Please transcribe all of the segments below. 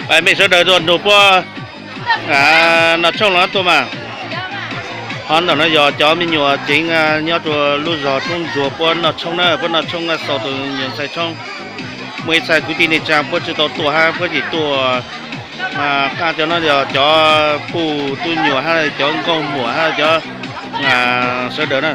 Mej sawv daws tuaj nrug puab noj tshoob los tuaj mas. Ho ntawm no yog cov me nyuam ceev nyob rua lub zog Roob Ntsuag puab noj tshoob na, puab noj tshoob xaus tus nyuam ntxhais tshoob. Muaj ib txhia kwv tij neej tsaa puab tsi tau tuaj hab puab tseem tuaj. Qaab cov no yog cov puj tub nyuam hab cov nkauj muam hab cov sawv daws na.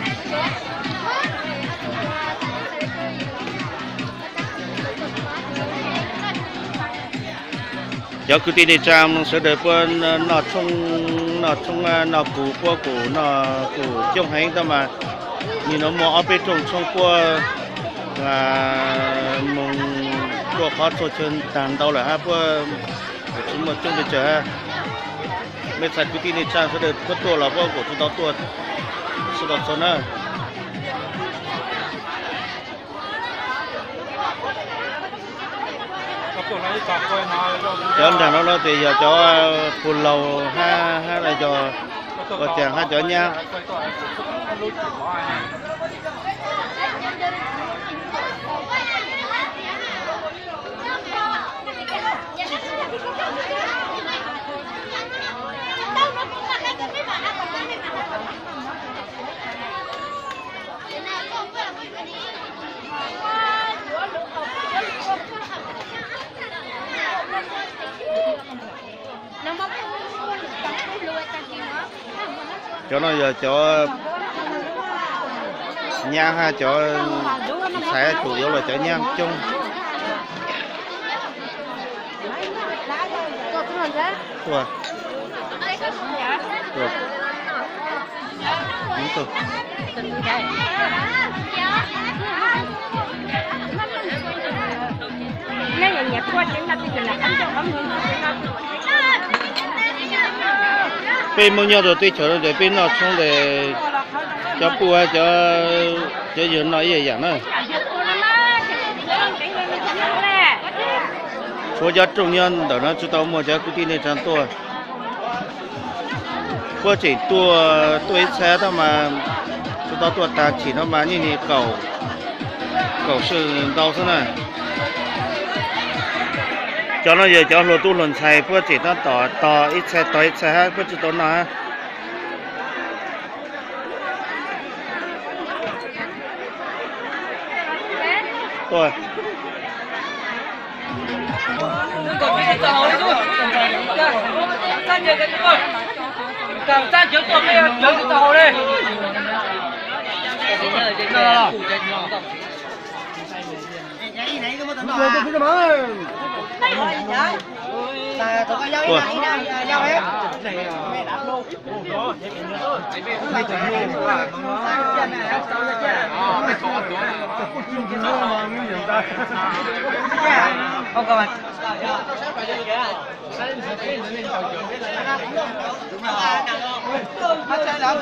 Cov kwv tij neej tsaa sawv daws puab noj tshoob, noj tshoob noj kug, puab kuj noj kug coob heev tab mas nim no muaj ob peb rooj tshoob puab moog rua qhov txhua chaw taag ntau lawm hab puab tsi muaj coob pes tsawg hab. Mej txhais kwv tij neej tsaa sawv daws puab tuaj los puab kuj tsi tau tuaj, tsi tau txhua na. Cov nraag no no tes yog cov puj laug hab, hab yog ua caag hab cov nyab. Cov no yog cov nyab hab cov ntxhais, tus yuav los cov nyab coob. Peb Moob nyob rua teb chaws no tes peb noj tshoob tes cov puj hab cov yawg noj ib yaam na. Tshuav cov rooj nyob ntawm no tsi tau muaj cov kwv tij neej tsaa tuaj. Puab tseem tuaj, tuaj ib txhia tab mas tsi tau tuaj taag, chim no mas yeej kaum, kaum sij ntau xwb na. Cov no yog cov hluas tub hluas ntxhais puab tseem tab tom tog ib txhia tog ib txhia hab puab tsi tau noj hab.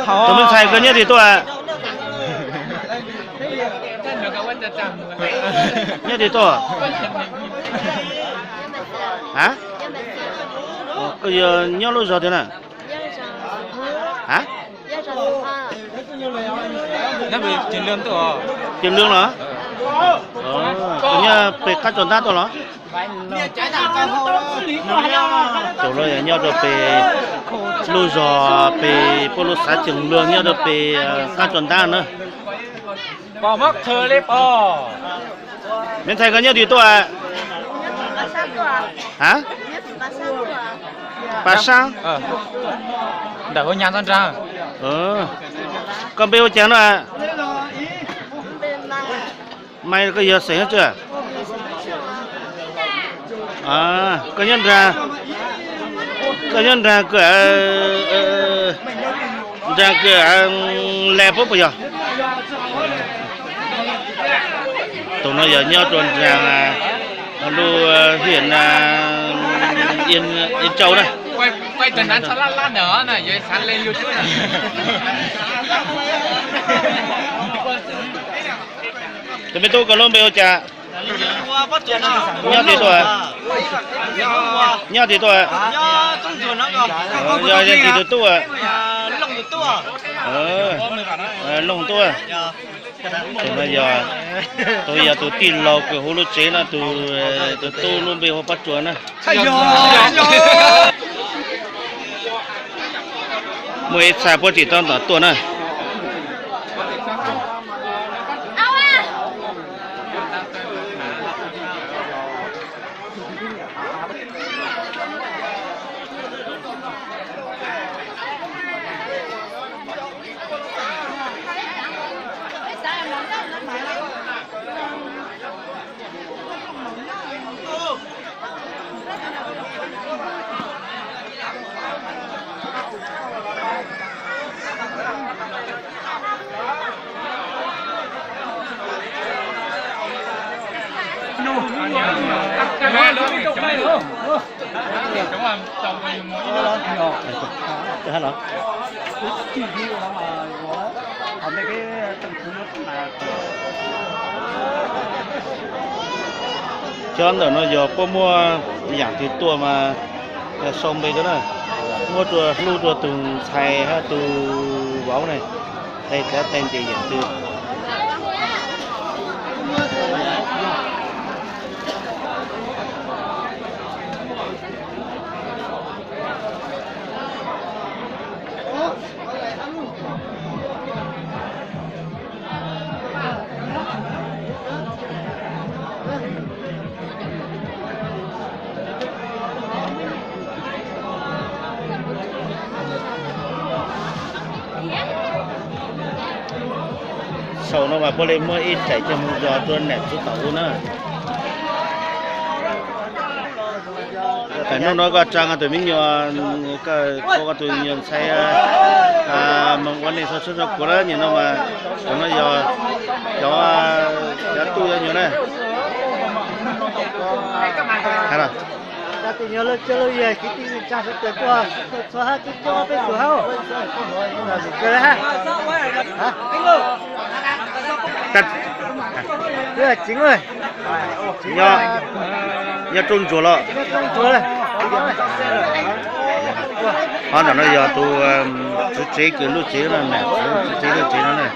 Tus me ntxhais koj nyob twg tuaj? Nyob twg tuaj? Ha? Koj yog nyob lub zog twg na? Ha? Ceg Lwg los? Koj nyob peg qab tso ntab tuaj los? Tus no yog nyob rau peg lub zog peg puab lub xav Ceg Lwg nyob rau peg qab tso ntab na. Me ntxhais koj nyob twg tuaj? Ha? Pas Saab? Ntawm hauv nyag nrog nraag. Koj npe ua caag no? Mas koj yog xeem twg? Koj nyob nraag, koj nyob nraag koj, nraag koj le puab puas yog? Tus no yog nyob rua nraag lub hiam Iab Tsau na. Tus me tub koj lub npe ua cas? Nyob twg tuaj? Nyob twg tuaj? Yog leej twg tus tub? Looj tub. Tus no yog, tus yog tus tij laug kws hu lub tsev no, tus, tus tub lub npe hu Paj Tsuas na. Muaj ib txha puab tsim tab tom tuaj na. Cov ntawm no yog puab muaj yaam twg tuaj mas sau npe tuaj na. Muab rua hlub rua tug ntxhais hab tug vauv ne, tej cav tej nce yaam twg. Saum no mas puab le muab ib daim coj moog zog rua nam txiv taum ub na. Tam hnub no koj tsaa koj tus me nyuam, koj ua koj tus me nyuam ntxhais moog ua neej txhua txhua txhua kuv lawm, nyem no mas, no yog cov, cov tub cov nyuam na. Nyob rau ntsuag los. Qhov ntawm no yog tus tswv tsev kws lub tsev no na, tswv tsev lub tsev no na.